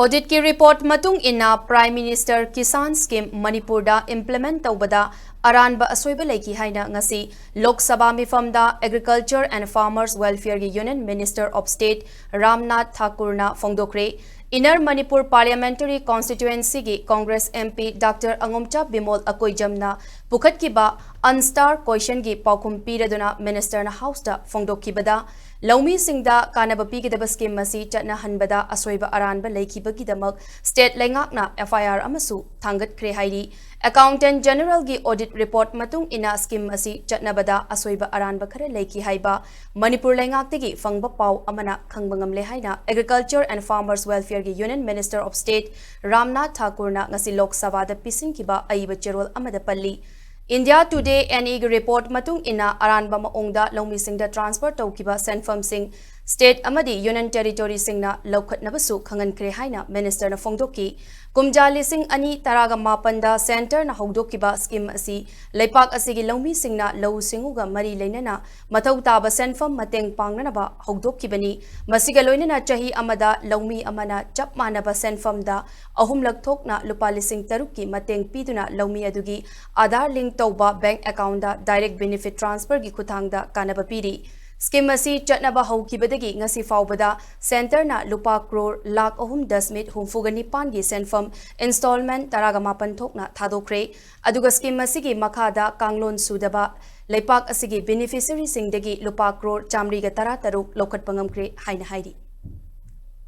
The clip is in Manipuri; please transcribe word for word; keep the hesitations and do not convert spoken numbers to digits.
Auditꯀꯤ report ꯃꯇꯨꯡ ꯏꯟꯅ Prime Minister Kisan Scheme ꯃꯅꯤꯄꯨꯔꯗ implement ꯇꯧꯕꯗ ꯑꯔꯥꯟꯕ ꯑꯁꯣꯏꯕ ꯂꯩꯈꯤ ꯍꯥꯏꯅ ꯉꯁꯤ Lok Sabha ꯃꯤꯐꯝꯗ Agriculture and Farmers Welfareꯒꯤ Union Minister of State Ramnath ꯊꯥꯀꯨꯔꯅ ꯐꯣꯡꯗꯣꯛꯈ꯭ꯔꯦ꯫ Inner Manipur Parliamentary Constituencyꯒꯤ Congress MP Doctor ꯑꯉꯣꯝꯆꯥ Bimol ꯑꯀꯣꯏꯖꯝꯅ ꯄꯨꯈꯠꯈꯤꯕ unstarred questionꯒꯤ ꯄꯥꯎꯈꯨꯝ ꯄꯤꯔꯗꯨꯅ ministerꯅ Houseꯇ ꯐꯣꯡꯗꯣꯛꯈꯤꯕꯗ, ꯂꯧꯃꯤꯁꯤꯡꯗ ꯀꯥꯟꯅꯕ ꯄꯤꯒꯗꯕ scheme ꯑꯁꯤ ꯆꯠꯅꯍꯟꯕꯗ ꯑꯁꯣꯏꯕ ꯑꯔꯥꯟꯕ ꯂꯩꯈꯤꯕꯒꯤꯗꯃꯛ state ꯂꯩꯉꯥꯛꯅ FIR ꯑꯃꯁꯨ ꯊꯥꯡꯒꯠꯈ꯭ꯔꯦ ꯍꯥꯏꯔꯤ꯫ Accountant Generalꯒꯤ audit report ꯃꯇꯨꯡ ꯏꯟꯅ scheme ꯑꯁꯤ ꯆꯠꯅꯕꯗ ꯑꯁꯣꯏꯕ ꯑꯔꯥꯟꯕ ꯈꯔ ꯂꯩꯈꯤ ꯍꯥꯏꯕ ꯃꯅꯤꯄꯨꯔ ꯂꯩꯉꯥꯛꯇꯒꯤ ꯐꯪꯕ ꯄꯥꯎ ꯑꯃꯅ ꯈꯪꯕ ꯉꯝꯂꯦ ꯍꯥꯏꯅ Agriculture and Farmers Welfareꯒꯤ Union Minister of State Ramnath ꯊꯥꯀꯨꯔꯅ ꯉꯁꯤ ꯂꯣꯛ ꯁꯚꯥꯗ ꯄꯤꯁꯤꯟꯈꯤꯕ ꯑꯏꯕ ꯆꯦꯔꯣꯜ ꯑꯃꯗ ꯄꯜꯂꯤ꯫ India Today NEꯒꯤ report ꯃꯇꯨꯡ ꯏꯟꯅ ꯑꯔꯥꯟꯕ ꯃꯑꯣꯡꯗ ꯂꯧꯃꯤꯁꯤꯡꯗ transfer ꯇꯧꯈꯤꯕ ꯁꯦꯟꯐꯝꯁꯤꯡ state ꯑꯃꯗꯤ union territoryꯁꯤꯡꯅ ꯂꯧꯈꯠꯅꯕꯁꯨ ꯈꯪꯍꯟꯈ꯭ꯔꯦ ꯍꯥꯏꯅ ministerꯅ ꯐꯣꯡꯗꯣꯛꯈꯤ꯫ ꯀꯨꯝꯖꯥ ꯂꯤꯁꯤꯡ ꯑꯅꯤ ꯇꯔꯥꯒ ꯃꯥꯄꯟꯗ centreꯅ ꯍꯧꯗꯣꯛꯈꯤꯕ scheme ꯑꯁꯤ ꯂꯩꯄꯥꯛ ꯑꯁꯤꯒꯤ ꯂꯧꯃꯤꯁꯤꯡꯅ ꯂꯧꯎ ꯁꯤꯡꯎꯒ ꯃꯔꯤ ꯂꯩꯅꯅ ꯃꯊꯧ ꯇꯥꯕ ꯁꯦꯟꯐꯝ ꯃꯇꯦꯡ ꯄꯥꯡꯅꯅꯕ ꯍꯧꯗꯣꯛꯈꯤꯕꯅꯤ꯫ ꯃꯁꯤꯒ ꯂꯣꯏꯅꯅ ꯆꯍꯤ ꯑꯃꯗ ꯂꯧꯃꯤ ꯑꯃꯅ ꯆꯞ ꯃꯥꯟꯅꯕ ꯁꯦꯟꯐꯝꯗ ꯑꯍꯨꯝꯂꯛ ꯊꯣꯛꯅ ꯂꯨꯄꯥ ꯂꯤꯁꯤꯡ ꯇꯔꯨꯛꯀꯤ ꯃꯇꯦꯡ ꯄꯤꯗꯨꯅ ꯂꯧꯃꯤ ꯑꯗꯨꯒꯤ Aadhaar link ꯇꯧꯕ bank accountꯇ direct benefit transferꯒꯤ ꯈꯨꯠꯊꯥꯡꯗ ꯀꯥꯟꯅꯕ ꯄꯤꯔꯤ꯫ Scheme ꯑꯁꯤ ꯆꯠꯅꯕ ꯍꯧꯈꯤꯕꯗꯒꯤ ꯉꯁꯤ ꯐꯥꯎꯕꯗ centreꯅ ꯂꯨꯄꯥ ꯀ꯭ꯔꯣꯔ ꯂꯥꯈ ꯑꯍꯨꯝ ꯗꯁꯃꯤꯛ ꯍꯨꯝꯐꯨꯒ ꯅꯤꯄꯥꯟꯒꯤ ꯁꯦꯟꯐꯝ installment ꯇꯔꯥꯒ ꯃꯥꯄꯟ ꯊꯣꯛꯅ ꯊꯥꯗꯣꯛꯈ꯭ꯔꯦ꯫ ꯑꯗꯨꯒ scheme ꯑꯁꯤꯒꯤ ꯃꯈꯥꯗ ꯀꯥꯡꯂꯣꯟ ꯁꯨꯗꯕ ꯂꯩꯄꯥꯛ ꯑꯁꯤꯒꯤ beneficiaryꯁꯤꯡꯗꯒꯤ ꯂꯨꯄꯥ ꯀ꯭ꯔꯣꯔ ꯆꯥꯃꯔꯤꯒ ꯇꯔꯥꯇꯔꯨꯛ ꯂꯧꯈꯠꯄ ꯉꯝꯈ꯭ꯔꯦ ꯍꯥꯏꯅ ꯍꯥꯏꯔꯤ꯫